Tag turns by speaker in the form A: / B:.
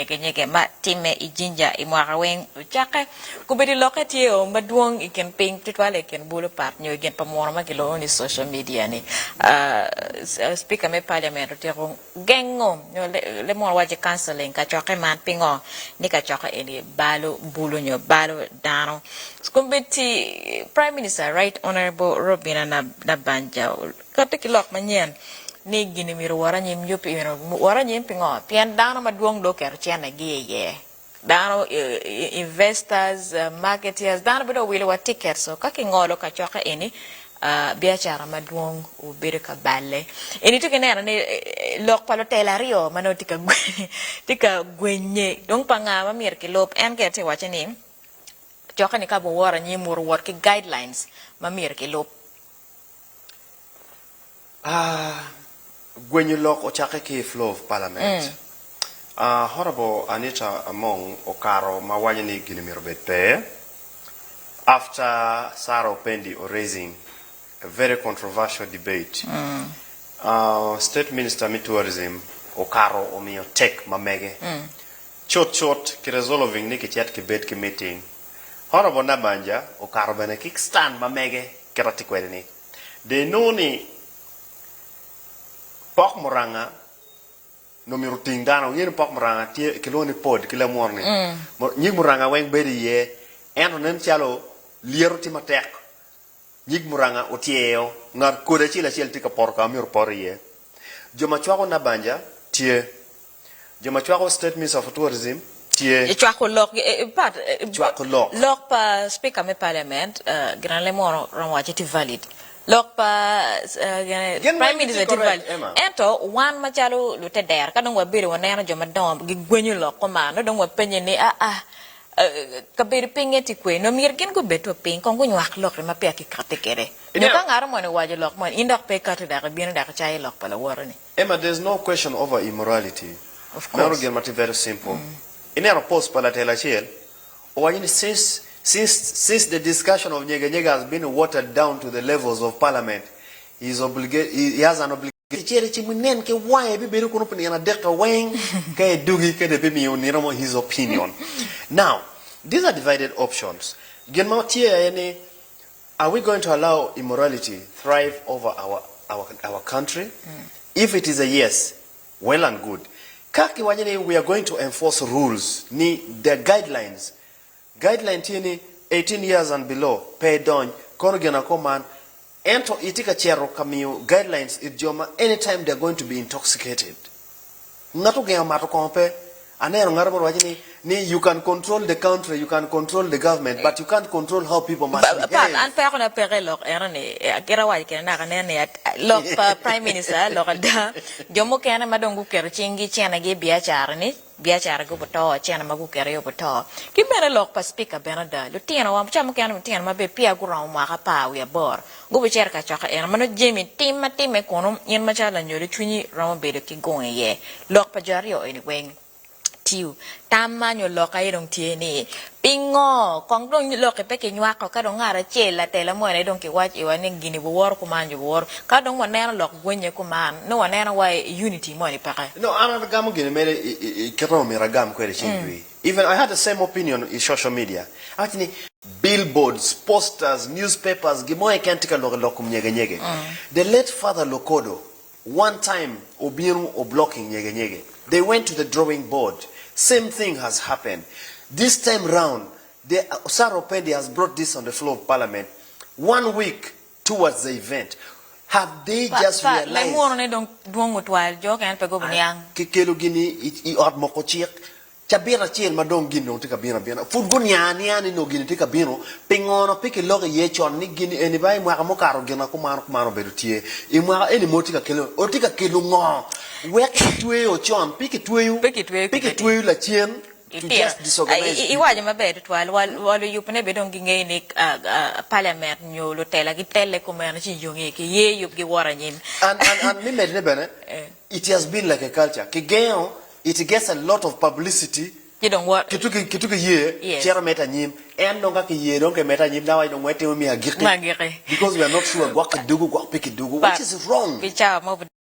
A: Nyegenyege ma timme i Jinja i mwaka weng ocakke. Kobedo lokke tye o madwong i kin piny tutwalle i kin bulu pat nyo i gin pa muno ma kilwongo ni social media ni. Speaker me parliament otyeko gengo nyo leb muno waco cancelling kacokke man pingo ni kacokke eni balo bulu nyo balo dano. Kombeddi Prime Minister Right Honourable Robina Nabbanja Kati ki lok manyen ni gini myero owot anyim yub myero owot anyim pingo? Pien dano madwong dong oketo cene gi iye. Dano investors, marketeers, dano bene dong owilo wa tickets so ka kingolo kacokke eni biacara madwong obedo ka balle. Eni itye ki neno ni lok pa lutela aryo ma nongo tye ka gwenye dong pa nga ma myero kilub en gire tye ka wacce ni cokke ni ka buwot anyim myero owot ki guidelines ma myero kilub.
B: Gwenyo lok ocakke ki i floor of parliament. Honourable Anita Among okato ma waco ni gini myero obed pe after Sarah Opendi o raising a very controversial debate. State Minister me Tourism okato omiyo take ma mege. Cut cut ki resolving ni kicet kibed ki meeting. Honourable Nabanja okato bene ki stand ma mege kit atye kwede ni. Dong inongo ni pok muranga nongo myero oting dano. Ingeyo ni pok muranga tye kilwongo ni pod ki leb munu ni nyig muranga weng bedo iye ento nen calo lyeto tye matek nyig muranga otyeyo ngat kodi acel acel tye ka poto ka ma myero opot iye. Jo ma cwako Nabanja tye. Jo ma cwako State Minister for Tourism tye.
A: Cwako lok pat.
B: Cwako lok.
A: Lok pa Speaker me Parliament ginale mono romo waco tye valid. Lok pa Prime Minister tye valid. Ento wan macalo lutedero ka dong wabedo waneno jo madongo gigwenyo lok kuman nongo dong wapenye ni aa kabedo pinye tye kwe nongo myero gin gubed wa piny kong gunywak lok-ki ma peya kikati kwede. Nyo ka ngat moni owaco lok moni in dok pe ikati dok ibino dok icayo lok pa lawoti-ni.
B: Emma there's no question over immorality
A: Of
B: meno
A: course.
B: gin ma tye very simple ineno post pa latel acel owaco ni since since since the discussion of nyege nyege has been watered down to the levels of parliament he is obligate he has an obligation Icito ci inen ki wange bibedo kunu pi nino adek-ka weng ka edugi kede bimiyo nino mo his opinion now these are divided options gin ma tye aye ni Are we going to allow immorality thrive over our our our country? If it is a yes, well and good. Ka kiwaco ni we are going to enforce rules ni the guidelines, guideline tye ni 18 years and below pe idony, kono gin ako man, ento itye ka cito ka miyo guidelines it jo ma anytime they are going to be intoxicated. Ngat ogengo mato kongo pe. Aneno ngat mo owaco ni ni you can control the country, you can control the government but you can't control how people must
A: Pat,
B: behave.
A: an pekona peke i lok eno ni, akit awaco kene naka aneno ni lok pa prime minister lok ada, jo mukene ma dong guketo cinggi cenegi i biacara ni, biacara gi obuto, cene ma guketo aye obuto. Ki bene lok pa speaker bene ada, lutino wa ca mukene lutino ma bene peya guromo mwaka apar wiye aboro, Gubicito i kacokke eno ma nongo jami tim ma timme kunu in macalo lanyodo cwinyi romo bedo ki gung iye. Lok pa jo aryo eni weng tiyo. Tamma nyo lokka aye dong tye ni, pingo kong dong lokki pe kinywako ka dong ngat acel latela moni aye dong kiwaco iwa ni gini buworo kuman nyo buworo ka dong waneno lok gwenye kuman nongo waneno wa unity moni peke.
B: No, an agamo gini mere i kit ma omyero agam kwede ceng jwi. Even I had the same opinion i social media. Awaco ni. Billboards, posters, newspapers, gin mo keken tye ka lok i lok kom nyege nyege. The late Father Lokodo one time obino o blocking nyege nyege. They went to the drawing board. Same thing has happened. This time round, the Sarah Opendi has brought this on the floor of parliament one week towards the event. Have they
A: Pa,
B: just
A: pa,
B: realized?
A: lemwono ne dong dwong otwal, jo okene pe gubiniang.
B: Kikelo gini i ot moko cik. Cabit acel ma dong gin dong tye ka bino abina, pud guniang ania ni nongo gini tye ka bino, pingo onongo pe kiloko iye con ni gini eni ba i mwaka mukato gin ma kumano kumano obedo tye? I mwaka eni mono tye ka kelo, otye ka kelo ngo? Wek kitweyo con, pe kitweyo,
A: Pe kitweyo
B: pe
A: kibedi.
B: kitweyo lacen to
A: Itino,
B: just disorganize people.
A: iwaco maber tutwal, wa, wa luyubne bene dong gingeyo ni parliament nyo lutela gitelle kumeno ci yonge ki ye yubgi wot anyim.
B: And, and, and me medone bene,
A: Eh.
B: it has been like a culture, kigengo It gets a lot of publicity
A: Ci dong wa.
B: Kituki kituki ye
A: Yes.
B: cito mete anyim en dong ka kiye dong kimete anyim dong awaci dong wek timo me agikki
A: Me agikki.
B: because we are not sure gwok kidugu gwok pe kidugu
A: Pa
B: which is wrong.
A: pi cawa mo.